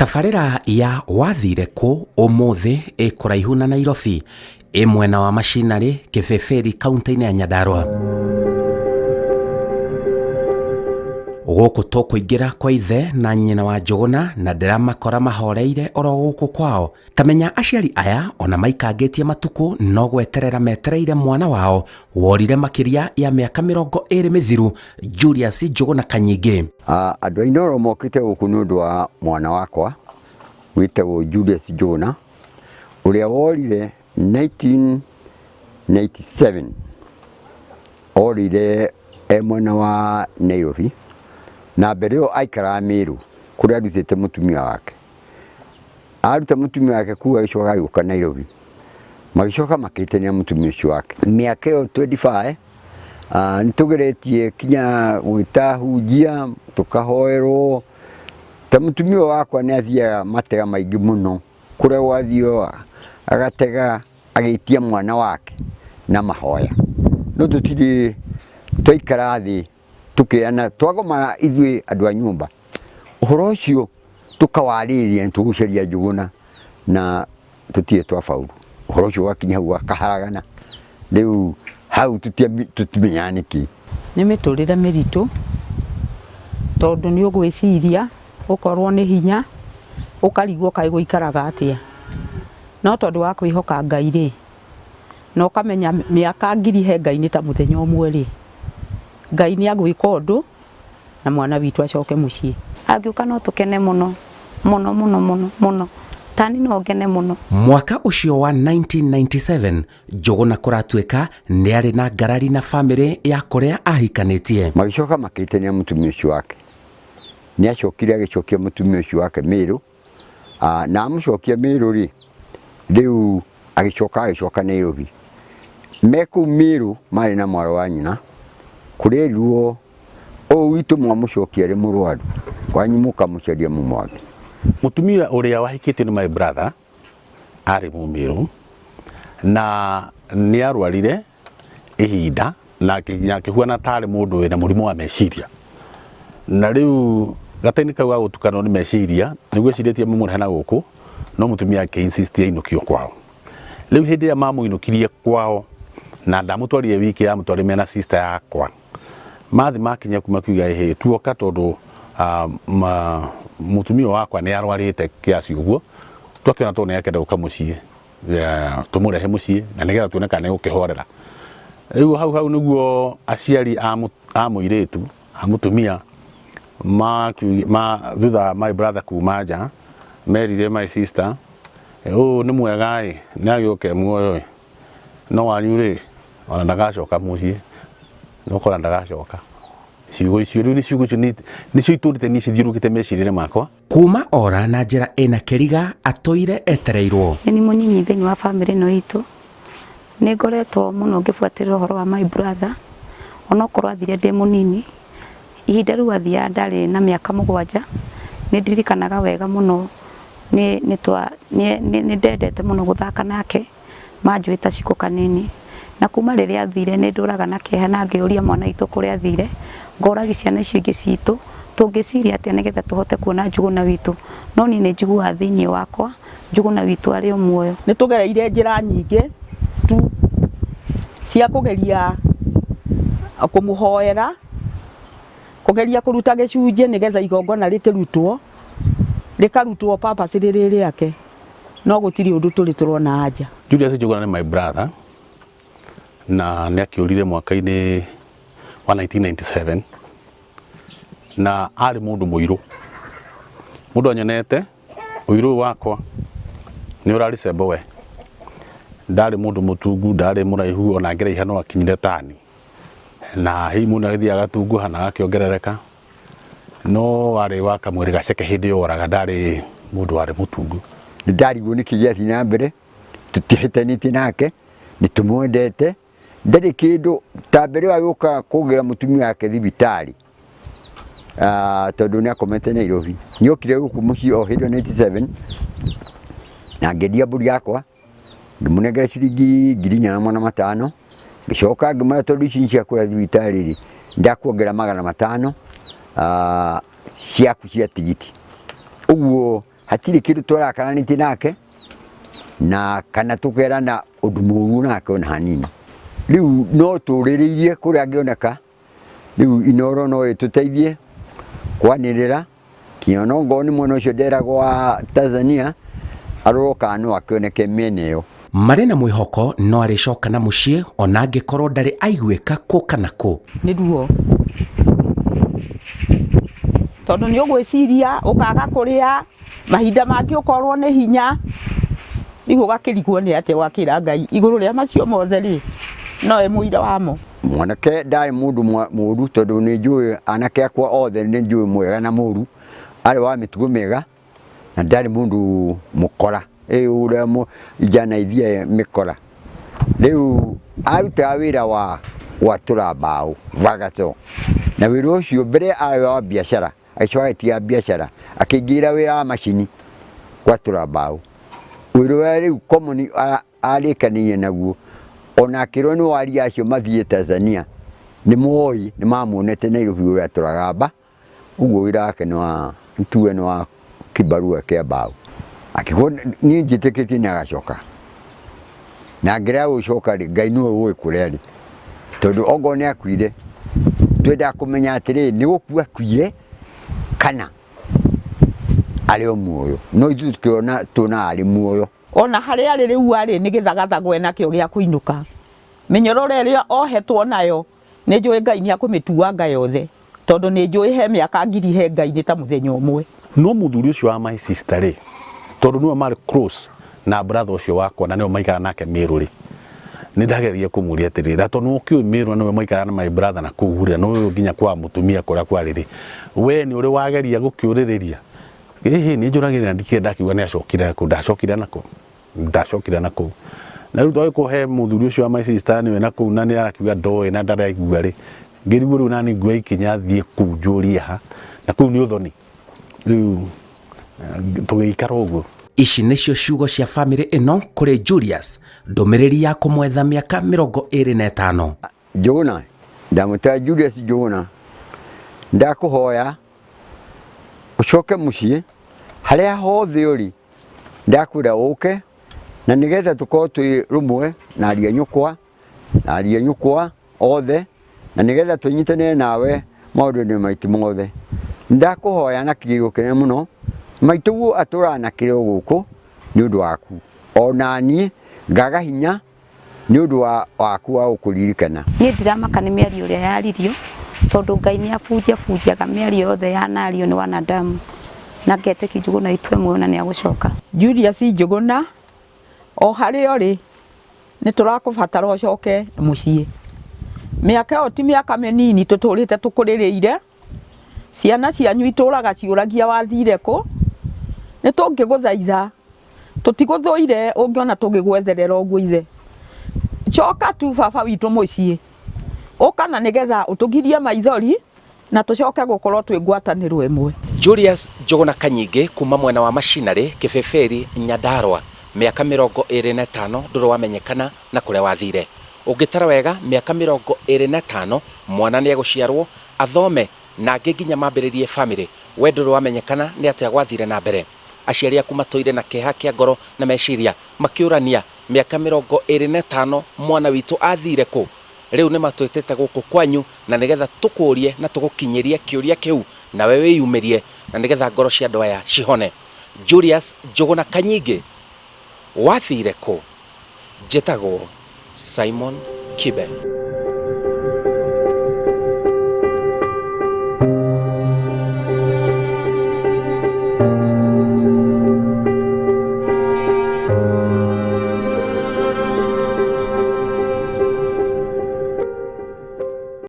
Tabarĩra ya Wathire Kũ ũmũthĩ ĩ kũraihu na Nairobi, ĩ mwena wa Macinarĩ, Kĩbĩbĩri, kaunti-inĩ ya Nyandarua. Gũkũ tũkũingĩra kwa ithe na nyina wa Njũgũna na ndĩramakora mahoreire oro gũkũ kwao. Ta menya aciari aya ona maikangĩtie matukũ no gweterera metereire mwana wao worire makĩria ya mĩaka 20 mĩthiru, Julius Njũgũna Kanyingĩ. Andũ a Inooro mokĩte gũkũ nĩ ũndũ wa mwana wakwa wĩtagwo Julius Njũgũna ũrĩa worire 1997. Orire e mwena wa Nairobi na mbere ĩyo aikaraga Meru kũrĩa arutĩte mũtumia wake. Aruta mũtumia wake kuu agĩcoka agĩũka Nairobi. Magĩcoka makĩhĩtania mũtumia ũcio wake. Mĩaka ĩyo 25 nĩ tũgeretie kinya gwĩta hunjia tũkahoerwo. Ta mũtumia ũyũ wakwa nĩ athiaga matega maingĩ mũno kũrĩa gwathiĩ agatega agĩtia mwana wake na mahoya. No tũtirĩ twaikara thĩ tũkĩrana twagomana ithuĩ andũ a nyũmba ũhoro ũcio tũkawarĩrĩria nĩ tũgũcaria Njũgũna na tũtirĩ twabauru. Ũhoro ũcio ũgakinya hau ũkaharagana rĩu hau tũtimenyaga nĩkĩ. Nĩ mĩtũrĩre mĩritũ tondũ nĩ ũgwĩciria ũkorwo nĩ hinya ũkarigwo kaĩ gũikaraga atĩa. No tondũ wa kwĩhoka Ngai rĩ, na ũkamenya mĩaka ngiri he Ngai nĩ ta mũthenya ũmwe rĩ, Ngai nĩ agwĩka ũndũ na mwana witũ acoke mũciĩ. Angĩũka no tũkene mũno mũno mũno mũno mũno, tani no ngene mũno. Mwaka ũcio wa 1997 Njũgũna kũratuĩka nĩ arĩ na ngarari na famĩlĩ ya kũrĩa ahikanĩtie. Magĩcoka makĩhĩtania mũtumia ũcio wake. Nĩ acokire agĩcokia mũtumia ũcio wake Meru na amũcokia Meru rĩ, rĩu agĩcoka agĩcoka Nairobi. Me kũu Meru marĩ na mwarĩ wa nyina, kũrerirwo ũyũ witũ mwamũcokia arĩ mũrwaru, kwanyu mũkamũcaria mũmwage. Mũtumia ũrĩa wahikĩtio nĩ my brother arĩ Mũmĩrũ na nĩ arwarire ihinda na nginya akĩhuana tarĩ mũndũ wĩna mũrimũ wa meciria. Na rĩu gatainĩ kau ga gũtukanwo nĩ meciria nĩguo ecirĩtie mamũrehe na gũkũ no mũtumia akĩ insist ainũkio kwao. Rĩu hĩndĩ ĩrĩa mamũinũkirie kwao na ndamũtwarire wiki amũtwarire mena sister yakwa mathi makinya kuma kiuga ĩhĩ tuoka tondũ mũtumia wakwa nĩ arwarĩte kiasi ũguo twakĩona tondũ nĩ akenda gũka mũciĩ tũmũrehe mũciĩ na nĩgetha tuone kana nĩ gũkĩhorera. Rĩu hau hau nĩguo aciari a mũirĩtu a mũtumia ma thutha wa my brother kuma nja merire my sister ũyũ nĩ mwega ĩ nĩ agĩũke muoyo ĩ no wanyu rĩ ona ndagacoka mũciĩ nĩũkora ndagacoka. Ciugo icio rĩu nĩ ciugo icio nĩcio itũrĩte niĩ cithiũrũrũkĩte meciria-inĩ makwa. Kuma ora na njĩra ĩna kĩriga atũire etereirwo. Nĩ niĩ mũnyinyi thĩinĩ wa bamĩrĩ ĩno itũ, nĩ ngoretwo mũno ngĩbuatĩrĩra ũhoro wa my brother, onokorwo athire ndĩ mũnini, ihinda rĩu athiaga ndarĩ na mĩaka 7, nĩ ndirikanaga wega mũno nĩ ndendete mũno gũthaka nake, manjũĩ ta cikũ kanini. Na kuma rĩrĩa athire nĩ ndũraga na kĩeha na ngeyũria mwana witũ kũrĩa athire, ngoragia ciana icio ingĩ citũ tũngĩciria atĩa nĩgetha tũhote kuona Njũgũna witũ, no niĩ nĩ njiguaga thĩinĩ wakwa Njũgũna witũ arĩ o muoyo. Nĩ tũgereire njĩra nyingĩ tu cia kũgeria kũmũhoera, kũgeria kũruta gĩcunjĩ nĩgetha igongona rĩkĩrutwo, rĩkarutwo purpose rĩrĩ rĩake. No gũtirĩ ũndũ tũrĩ tũrona anja. Julius Njũgũna nĩ my brother na nĩ akĩũrire mwaka-inĩ wa 1997 na arĩ mũndũ mũirũ. Mũndũ anyonete ũirũ ũyũ wakwa nĩ ũra resemble we. Ndarĩ mũndũ mũtungu, ndarĩ mũraihu ona ngĩraiha no akinyire tani. Na hihi mũndũ agĩthiĩ agatunguha na agakĩongerereka. No warĩ wa kamwĩrĩ gaceke hĩndĩ ĩyo oraga ndarĩ mũndũ warĩ mũtungu. Nĩ ndarigwo nĩkĩ gĩathiĩ na mbere, tũtihĩtanĩtie nake, nĩ tũmwendete, ndarĩ kĩndũ ta mbere ĩyo agĩũka kũgĩra mũtumia wake thibitarĩ tondũ nĩ akomete Nairobi. Nĩ okire gũkũ mũciĩ o hĩndĩ ĩyo 97 na ngĩendia mbũri yakwa ngĩmũnengera ciringi 4500, ngĩcoka ngĩmwĩra tondũ ici nĩ cia kũrĩa thibitarĩ rĩ, ndakuongerera 500 ciaku cia tigiti. Ũguo Hatirĩ kĩndũ twarakaranĩtie nake na kana tũkerana ũndũ mũru nake ona hanini. Rĩu no tũrĩrĩirie kũrĩa angĩoneka, rĩu Inooro no ĩtũteithie kwanĩrĩra kinya ona ongorwo nĩ mwena ũcio nderagwo wa Tanzania arorwo kana no akĩoneke mĩena ĩyo. Marĩ na mwĩhoko no arĩcoka na mũciĩ ona angĩkorwo ndarĩ aiguĩka kũ kana kũ. Nĩ ruo tondũ nĩ ũgwĩciria ũkaga kũrĩa mahinda mangĩ ũkorwo nĩ hinya rĩu ũgakĩrigwo nĩ atĩa ũgakĩra Ngai igũrũ rĩa macio mothe rĩ nowe mũira wamo. Mwanake ndarĩ mũndũ mũru tondũ nĩ njũĩ anake akwa othe nĩ njũĩ mwega na mũru, arĩ wa mĩtugo mĩega na ndarĩ mũndũ mũkora ĩ ũrĩa ijana ithiaga mĩkora. Rĩu arutaga wĩra wa gwatũra mbaũ vagaco, na wĩra ũcio mbere arĩ wa biacara agĩcoka agĩtiga biacara akĩingĩra wĩra wa macini gwatũra mbaũ. Wĩra ũrĩa rĩu common arĩkanĩire naguo ona akĩrwo nĩ waria acio mathiĩ Tanzania nĩ moĩ nĩ mamuonete Nairobi ũrĩa atũraga mba ũguo wĩra wake nĩ wa tuge nĩ wa kĩbarua kĩa mbaũ. Angĩkorwo niĩ njĩtĩkĩtie nĩ agacoka na angĩrega gũcoka rĩ Ngai nĩwe ũĩ kũrĩa arĩ tondũ ongorwo nĩ akuire twendaga kũmenya atĩrĩrĩ nĩ gũkua akuire kana arĩ o muoyo no ithuĩ tũkĩona tuonaga arĩ muoyo. Ona harĩa arĩ rĩu arĩ nĩ gĩthagathago enakĩo gĩa kũinũka. Mĩnyororo ĩrĩa ohetwo nayo nĩ njũĩ Ngai nĩ akũmĩtuanga yothe tondũ nĩ njũĩ he mĩaka ngiri he Ngai nĩ ta mũthenya ũmwe. No mũthuri ũcio wa my sister rĩ, tondũ nĩwe marĩ close na brother ũcio wakwa na nĩwe maikaraga nake Meru rĩ, nĩ ndageririe kũmũria atĩrĩrĩ, na tondũ nĩ ũkĩũĩ Meru na nĩwe maikaraga na my brother na kũu rĩ, na nĩũĩ nginya kwa mũtumia kũrĩa kwarĩ rĩ, we nĩ ũrĩ wageria gũkĩũrĩrĩria? Ĩhĩ nĩ njũragĩrĩria na ndikĩrĩ ndakiuga nĩ acokire nakũu, ndacokire nakũ? Ndacokire nakũu. Na rĩu twagĩkorwo he mũthuri ũcio wa my sister nĩwe nakũu na nĩ arakiuga ndoĩ na ndaraigua rĩ, ngĩrigwo rĩu nani nguoya ikinya thiĩ kũu njũrie ha, na kũu nĩ ũthoni. Rĩu tũgĩikara ũguo. Ici nĩcio ciugo cia famĩlĩ ĩno kũrĩ Julius, ndũmĩrĩri ya kũmwetha mĩaka 25. Njũgũna, ndamwĩtaga Julius Njũgũna, ndakũhoya ũcoke mũciĩ harĩa hothe ũrĩ ndakwĩra ũke na nĩgetha tũkorwo twĩ rũmwe na ariũ a nyũkwa na ariũ a nyũkwa othe na nĩgetha tũnyitanĩre nawe maũndũ-inĩ maitũ mothe. Ndakũhoya na kĩgĩrĩro kĩnene mũno, maitũguo atũraga na kĩrĩro gũkũ nĩ ũndũ waku, o na niĩ ngaga hinya nĩ ũndũ wa waku wa gũkũririkana. Niĩ ndiramaka nĩ mĩario ĩrĩa yaririo tondũ Ngai nĩ abunjabunjaga mĩario yothe yanario nĩ wanadamu na ngetĩkia Njũgũna witũ e muoyo na nĩ agũcoka. Julius Njũgũna o harĩa ũrĩ nĩ tũrakũbatara ũcoke mũciĩ. Mĩaka ĩyo ti mĩaka mĩnini tũtũrĩte tũkũrĩrĩire, ciana cianyu itũraga ciũragia wathire kũ, nĩ tũngĩgũthaitha tũtigũthũire ũngĩona tũgĩgwetherera ũguo ithe. Coka tu baba witũ mũciĩ, ũka na nĩgetha ũtũgirie maithori na tũcoke gũkorwo twĩ ngwatanĩro ĩmwe. Julius Njũgũna Kanyingĩ kuma mwena wa Machinery, Kĩbĩbĩri, Nyandarua, mĩaka 25 ndũrĩ wamenyekana na kũrĩa wathire. Ũngĩtara wega mĩaka 25 mwana nĩ egũciarwo, athome na angĩ nginya mambĩrĩrie famĩlĩ, we ndũrĩ wamenyekana nĩ atĩa gwathire na mbere. Aciari aku matũire na kĩeha kĩa ngoro na meciria makĩũrania mĩaka 25 mwana witũ athire kũ? Rĩu nĩ matwĩtĩte gũkũ kwanyu na nĩgetha tũkũrie na tũgũkinyĩrie kĩũria kĩu nawe wĩyumĩrie na nĩgetha ngoro cia andũ aya cihone. Julius Njũgũna Kanyingĩ wathire kũ? Njĩtagwo Simon Kibe.